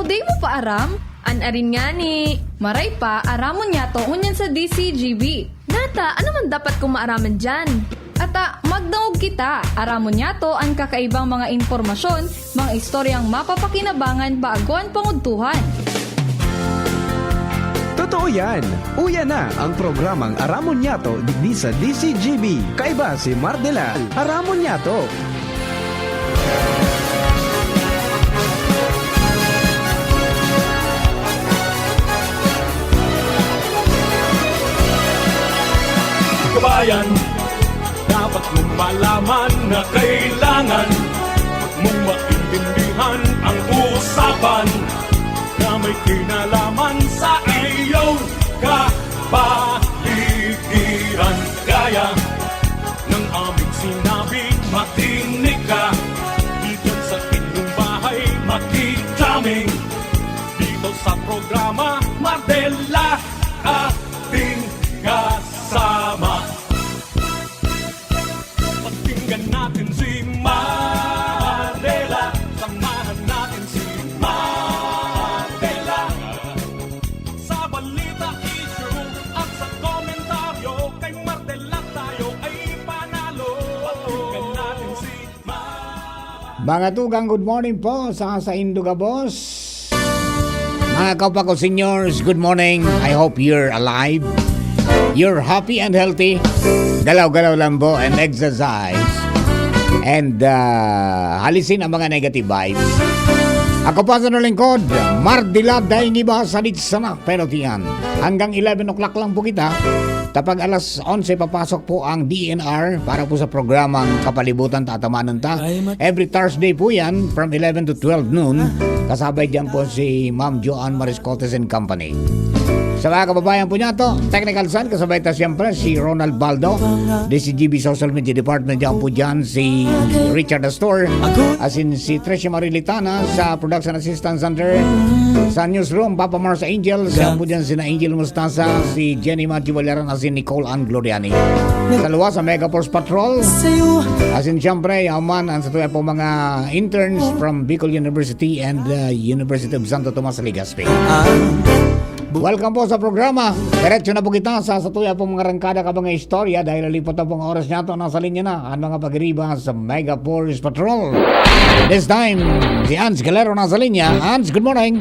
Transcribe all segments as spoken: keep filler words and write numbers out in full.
Di mo pa aram? An arin ngani. Maray pa, aramon niyato ngunyan sa D C G B. Nata, ano man dapat kong maaraman diyan? Ata, magdangog kita. Aramon niyato an kakaibang mga impormasyon, mga istoryang mapapakinabangan bago an pangudtuhan. Totoo yan! Uya na ang programang Aramon Niyato digdi sa D C G B. Kaiba si Mardela. Aramon Niyato! Kabayan, dapat mong malaman na kailangan mong maintindihan ang usapan na may kinalaman sa iyong kapaligiran. Gaya ng aming sinabi, makinig ka. Diyan sa inyong bahay, makikita dito sa programa, Mardela, ating kasama. Pakinggan natin si Mardela, samahan natin si Mardela. Sa balita, issue, at sa komentaryo, kay Mardela tayo ay panalo. Pakinggan natin si Mardela. Mga tugang, good morning po sa saindo gabos. Mga kaupa ko, seniors, good morning. I hope you're alive. You're happy and healthy. Galaw-galaw lang po and exercise. And uh, halisin ang mga negative vibes. Ako po sa lingkod, Mardila, daing iba sa Ditsana, pero tiyan. Hanggang eleven o'clock lang po kita. Kapag alas onse, papasok po ang D E N R para po sa programang Kapalibutan Tatamanan Ta. Every Thursday po yan, from eleven to twelve noon. Kasabay dyan po si Ma'am Joanne Mariscotes and Company. Sa mga kababayan po niya to, technical side, kasabay ta siyempre si Ronald Baldo, D C G B Social Media Department, dyan po dyan si Richard Astor, asin si Tricia Marilitana sa Production Assistance Center, sa Newsroom, Papa Mars Angel, dyan po dyan sina Angel Mustasa, si Jenny Matthew Valerian, asin Nicole Ann Gloriani. Sa luwas, sa Mega Force Patrol, asin siyempre, yaman ang sa tuya po mga interns from Bicol University and uh, University of Santo Tomas, Legazpi. Welcome po sa programa. Diretso na po kita sa satuya pong mga rangkada ka mga istorya dahil nalipot na pong oras niya to. Nasa linya na ang mga pagriba sa Mega Force Patrol. This time, si Hans Galero nasa linya. Hans, good morning.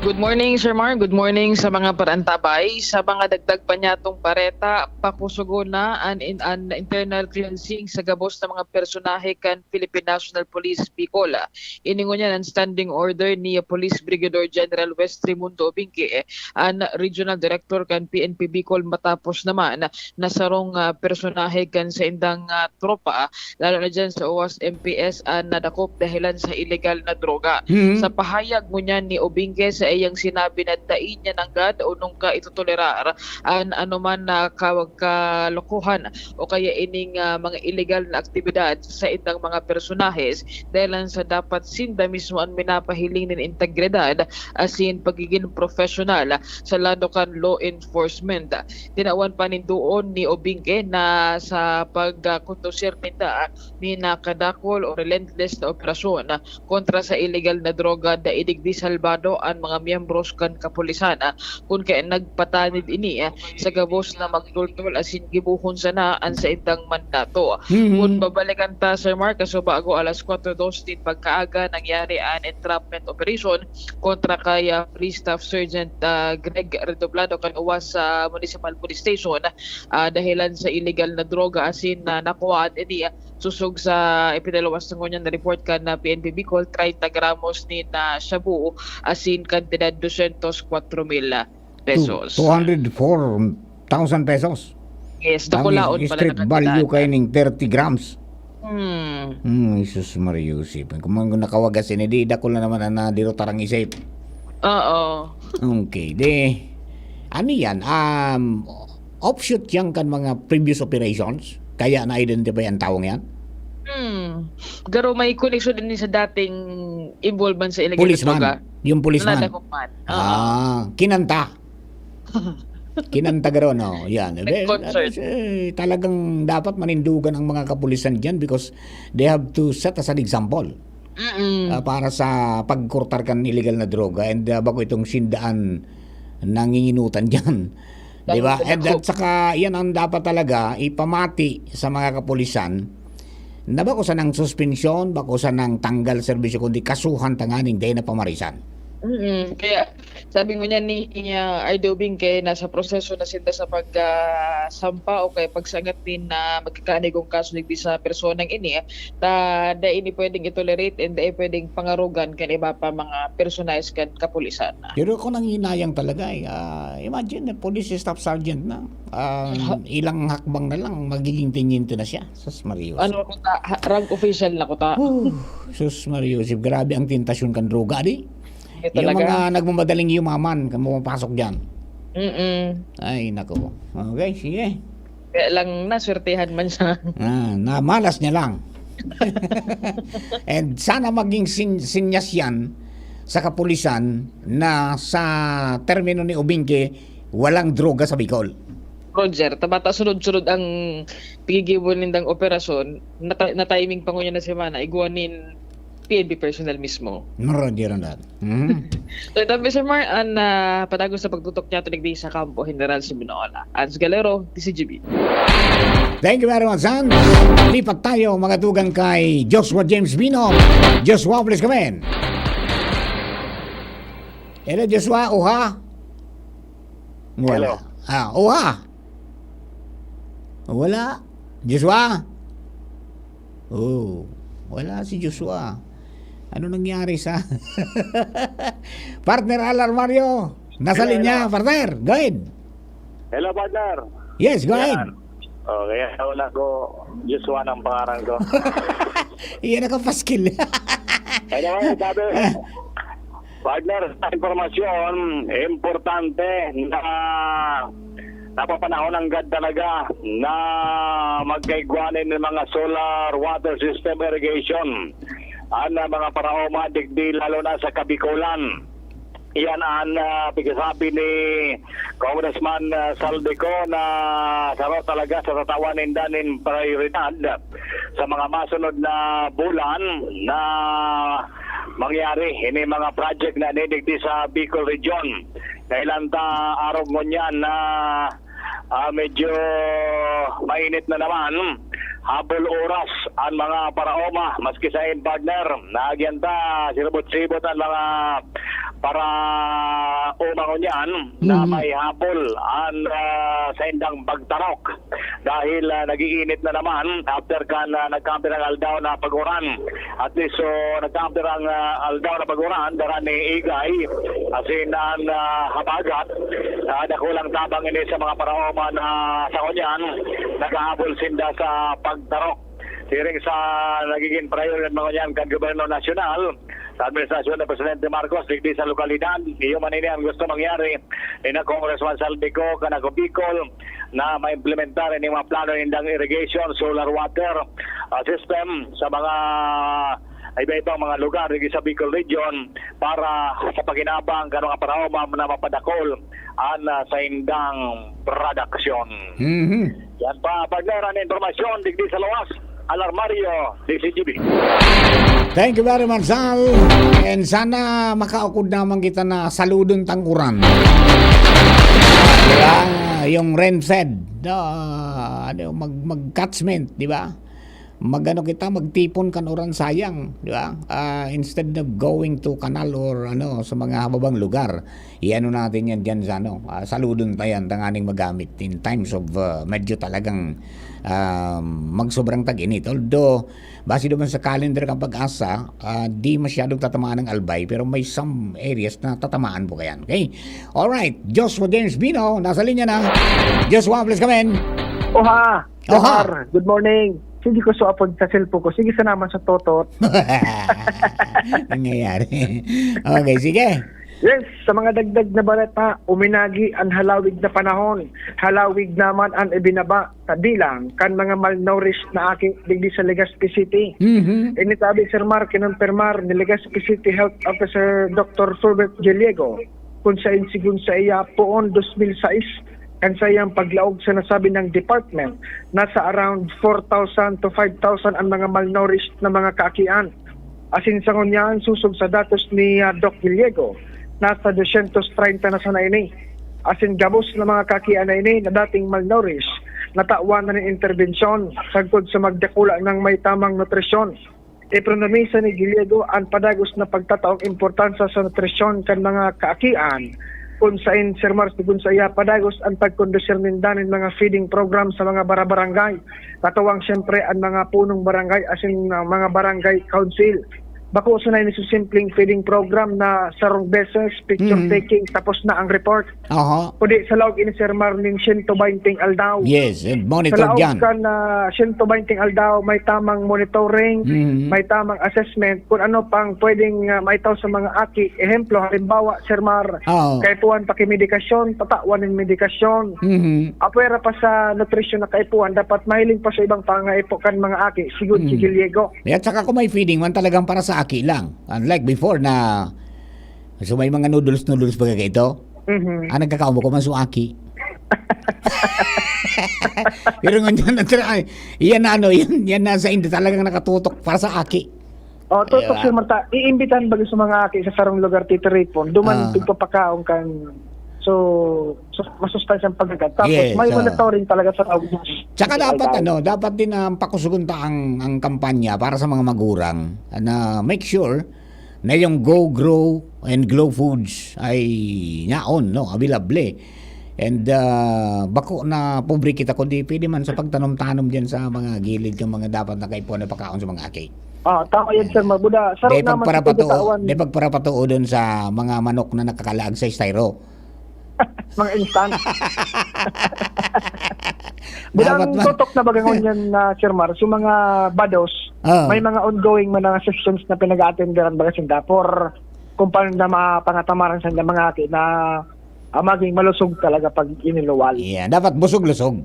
Good morning, Sir Mar. Good morning sa mga parantabay. Sa mga dagdag pa niya tong pareta, pakusugon na an, in, an internal cleansing sa gabos na mga personahe kan Philippine National Police Bicol. Ini ngunyan an standing order ni Police Brigadier General Wes Raimundo Obingke, an Regional Director kan P N P Bicol, matapos naman na sarong, ah, personahe kan saindang, ah, tropa, lalo na dyan sa OWAS M P S, an nadakop dahilan sa ilegal na droga. Mhm. Sa pahayag ngunyan ni Obingke, sa iyang sinabi na dai niya nanggad o nungka itotolerar an anoman na ka-, kalokohan o kaya ining, ah, mga ilegal na aktibidad sa saindang mga personahes, dahilan sa dapat sinda mismo an minapahiling nin integridad asin pagigin profesional sa lado kan law enforcement. Tinawan pa nin duon ni Obingke na sa pagkondusir ninda nin nakadakul o relentless na operasyon kontra sa ilegal na droga, dai digdi salbado an mga miyembros kan kapulisan, ah, kun kaya nagpatanid ini, ah, sa gabos na magtultol asin gibohon sana an saindang mandato. Mhm. Kun babalikan ta, Sir Mark, kasubago alas kwatro dos nin pagkaaga, nangyari an entrapment operation kontra kay, ah, Police Staff Sergeant, ah, Greg Redoblado kan OWAS sa Municipal Police Station, ah, dahilan sa ilegal na droga asin, ah, nakuhaan ini, ah, sosog sa ipinaluwas na ngunyan na report kan, ah, P N P Bicol, treinta gramos nin, ah, shabu asin kantidad dosyentos kwatro mil pesos. Two, two hundred four thousand pesos. Yes, ang dakulaon is-, pala street na value kantidad. Kaining thirty grams. Hmm. Hmm, Jesus Maria Joseph. Kung man nakawagas ini, di dakul na naman ang nadiro tarang isip. Oo. Okay, di, ano yan? Um, offshoot yan kan mga previous operations? Kaya na-identify ang taong yan? Hmm. Garo may koneksyon din sa dating involvement sa illegal na droga. Policeman. Yung policeman. Nadakop man. Oo. Ah, kinanta. Kinanta garo, no? Yan. May concert. Eh, talagang dapat manindugan ang mga kapulisan dyan because they have to set as an example. Mm. Ah, para sa pagkurtar kan illegal na droga and, ah, bako itong sindaan nanginginutan diyan. Di ba? Dahil And sa at saka, yan ang dapat talaga ipamati sa mga kapulisan na bako sanang suspensyon, bako sanang tanggal serbisyo, kundi kasuhan tanganing dai na pamarisan. Mm, kaya sabi ngunyan ni, ah, Ardo Bingke, nasa proseso na sinda sa pagkasampa o kaya pagsangat nin na magkakaanigong kaso digdi sa personang ini, ta dai ini pwedeng i-tolerate and dai pwedeng pangarogan kan iba pa mga personahes kan kapulisan. Pero ako nanghinayang talaga eh. Ah, imagine, police staff sergeant na. Ah, ilang hakbang na lang, magiging teniente na siya. Sus, Maria Joseph. Ano ko ta, ha- rank official na ko ta. Oh, sus, Maria Joseph, grabe ang tentasyon kan droga, di? Kaya Yung talaga. mga nagmamadaling yumaman, kan pumapasok dyan. Mm-mm. Ay, nako. Okay, sige. Kaya lang naswertehan man siya. Ah, namalas niya lang. And sana maging sin- sinyas yan sa kapulisan na sa termino ni Ubingke, walang droga sa Bicol. Roger, tabata sunod-sunod ang pigigibo nindang operasyon, na, na timing pa ngunyan na semana, igwa nin P N P personnel mismo. Roger on that. Mhm. So, ito, Mister Mar, an uh, padagos sa pagtutok niya tunig sa Kampo General Siminola. Ans Galero, D C G B. Thank you very much, Hans. Lipat tayo, mga tugang, kay Joshua James Bino. Joshua, please come in. Hello, Joshua. Oha? Wala. Hello. Ah, oha? Wala. Joshua? Oh, wala si Joshua. Ano nangyari sa... Partner Alar Mario, nasa Hello, linya, hello. Partner. Go ahead. Hello, partner. Yes, go ahead. Yan. Okay, ako na ko. Joshua ng pangaran ko. Iyan ako, paskil. Anyway, sabi, partner, sa impormasyon, importante na napapanahon ang gad talaga na magkaigwanan ng mga solar water system irrigation ang mga paraoma digdi, lalo na sa Kabikolan. Iyan ang uh, pagkasabi ni Congressman uh, Saldico na saro talaga sa tatawan ninda nin prioridad sa mga masunod na bulan na mangyari ini mga project na nidigdi sa Bicol Region. Kailan ta arog ngunyan na ah, medyo mainit na naman. Habol oras ang mga paraoma, maski sa in partner. Nagyan ta, siribot-siribot ang mga paraoma ngunyan na Mhm. may habol ang ah, sa indang pagtarok. Dahil ah, nag-iinit na naman after kan ah, nagkampi ng aldaw na pag-uran. At least, so, nagkampi ang ah, aldaw na pag-uran, dara ni Igay, asin ang ah, habagat, ah, dakulang tabang ini sa mga paraoma na sa ngunyan, naghahabol sinda sa pagtarok. Siring sa nagiging prioridad mga ngunyan kan gobyerno nasyonal, sa administrasyon ni Presidente Marcos, digdi sa lokalidad, iyo man ini ang gusto mangyari, ni na Congressman Saldico, kan Ako Bicol, na maimplementar ini mga plano nindang irrigation, solar water ah, system sa mga iba-ibang mga lugar dito sa Bicol Region para sa pakinabang kan mga paraoma na mapadakol ang ah, sa indang production. Mhm. Yan pa, partner, ang impormasyon digdi sa Luwas, Alarmario, D C G B. Thank you very much, Sal. And sana makaukod naman kita na saludon tang uran. Diba? Yung rain fed. Ah, ano, mag, mag-catchment, di ba? Magano kita, magtipon kan uran, sayang, di ba? Ah, instead of going to kanal or ano, sa mga hababang lugar, iano natin yan dyan sa ano, ah, saludon ta yan, tanganing magamit in times of, ah, medyo talagang ah, magsobrang tag-init. Although, base naman sa calendar ng Pag-asa, ah, di masyadong tatamaan ng Albay, pero may some areas na tatamaan po kayan. Okay? Alright, Joshua James Bino, nasa linya na. Joshua, please come in. Oha! Oha! Sir, good morning. Sige ko so apod sa cellphone ko. Sige sa naman sa totot. Nangyayari. Okay, sige. Yes, sa mga dagdag na balita, uminagi ang halawig na panahon. Halawig naman ang ibinaba sa bilang kan mga malnourished na aki digdi sa Legazpi City. Mhm. Ini tabi, Sir Mark, kinonfirmar ni Legazpi City Health Officer Doctor Fulbert Gallego, kung sain sigun sa iya poon dos mil sais kan saiyang paglaog sa nasabi ng department, nasa around four thousand to five thousand ang mga malnourished na mga kaakian. Asin sa ngunyan, sosog sa datos ni, ah, Doc Gallego, nasa dosyentos treinta na sana ini. Asin gabos na mga kaakian na ini na dating malnourished, natawan na nin interbensyon sagkod sa magdakula nang may tamang nutrisyon. Ipromisa ni Gallego an padagos na pagtataong importansya sa nutrisyon kan mga kaakian, kun saen, Sir Mar, sigon saiya, padagos an pagkondusir ninda nin mga feeding program sa mga barabarangay, katuwang siyempre an mga punong barangay asin, ah, mga barangay council. Bako sana ini sa simpleng feeding program na sarong beses, picture Mm. taking, tapos na ang report. Aha. Kundi sa laog ini, Sir Mar, nin siyento baynte aldaw. Yes, and Sa monitor laog dyan. kan, ah, siyento baynte aldaw, may tamang monitoring, Mm. may tamang assessment, kung ano pang pwedeng, ah, maitaw sa mga aki. Ehemplo, halimbawa, Sir Mar, Oo. kaipuhan pakimedikasyon, tatawan nin medikasyon. Mhm. Apwera pa sa nutrisyon na kaipuhan, dapat mahiling pa sa ibang pangaipo kan mga aki, sigon si Mm. Gallego. At saka kung may feeding man, talagang para sa aki lang. Unlike before na, so may mga noodles-noodles pa ito. Mhm. Ah, nagkakaon ko man sa aki. Pero ngunyan na tira-, ay, yan na ano, yan, yan na sa hindi talagang nakatutok para sa aki. Oh, tutok, Yeah. Sir Mar, ta, iimbitahan ba sa mga aki sa sarong lugar titiripon? Duman Ah. pigpapakaon kan, so, so, masustansyang pagkagat. Tapos, Yes, may ah. monitoring talaga sa laog ng Tsaka dapat, ano, dapat din, ah, pakusugon ta ang, ang kampanya para sa mga magurang na make sure na yung Go Grow and Glow Foods ay yaon, no, available. And, ah, bako na pobre kita, kundi pwede man sa pagtanom-tanom dyan sa mga gilid ng mga dapat na kaipuhan na pakaon sa mga aki. Ah, tama yan, Sir Mar. Buda, sarap Di naman sa pagparapatuo, pagkatawan. di pagparapatuo dun sa mga manok na nakakalaag sa styro. Mga instant. Buda, Dapat ang ma- tutok na baga ngunyan na, Sir Mar, so mga bados, Ah. may mga ongoing man na sessions na pinag-aatenderan baga sinda for kung paano na mapangatamaran sa mga aki na, ah, maging malusog talaga pag iniluwal. Yeah, dapat busog-lusog.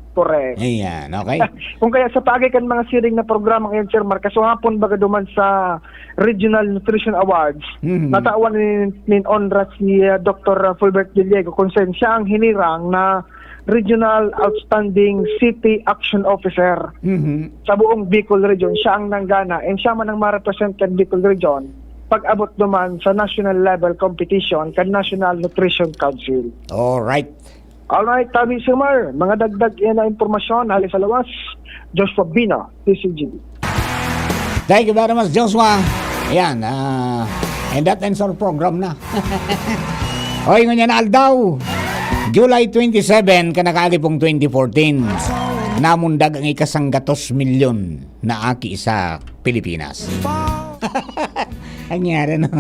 Correct. Ayan, okay? Kung kaya sa paagi kan mga siring na programa ngayon, Sir Mar, kasuhapon baga duman sa Regional Nutrition Awards, Mhm. natawan nin, nin onra si, ah, Doktor Fulbert Gallego, kung saan siya ang hinirang na Regional Outstanding City Action Officer Mhm. sa buong Bicol Region. Siya ang nanggana, and siya man ang ma-represent kan Bicol Region pag-abot duman sa national level competition kan National Nutrition Council. Alright. Alright, tabi, Sir Mar, mga dagdag iyan na impormasyon hali sa lawas, Joshua Bina, T C G B. Thank you very much, Joshua. Ayan, ah, and that ends our program na. Oy, ngunyan na aldaw, July twenty-seven, kan nakaagi pong twenty fourteen, namundag ang ikasanggatos milyon na aki sa Pilipinas. Ang nangyari, no?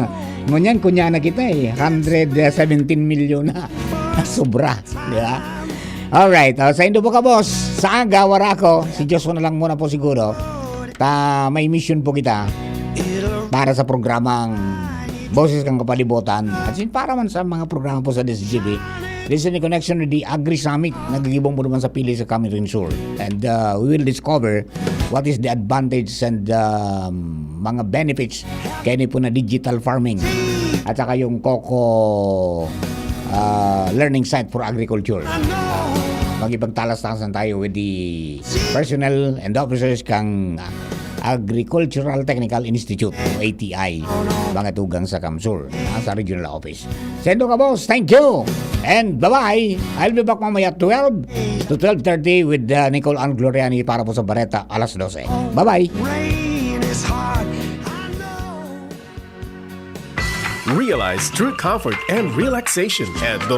Ngunyan, kunya na kita, eh. Hundred seventeen milyon na. Sobra, di ba? Alright, oh, saindo po, kabos. Sa aga, wara ako. Si Diyos ko na lang muna po siguro. Ta, may mission po kita para sa programang Boses kan Kapalibutan. At sin-, para man sa mga programa po sa D S G B. This is in connection with the Agri Summit. Nagigibong po naman sa Pili sa Camarines Sur. And, uh, we will discover what is the advantage and, um, mga benefits kaya ni po na digital farming at saka yung Coco, ah, learning site for agriculture. Makipagtalas-talasan tayo with the personnel and officers kang Agricultural Technical Institute o A T I, mga tugang sa CamSur, ah, sa regional office. Sendo ka, boss. Thank you. And bye-bye. I'll be back mamaya twelve to twelve thirty with, uh, Nicole Ann Gloriani para po sa Bareta alas dose. Bye-bye. Rain is hard, I know. Realize true comfort and relaxation at the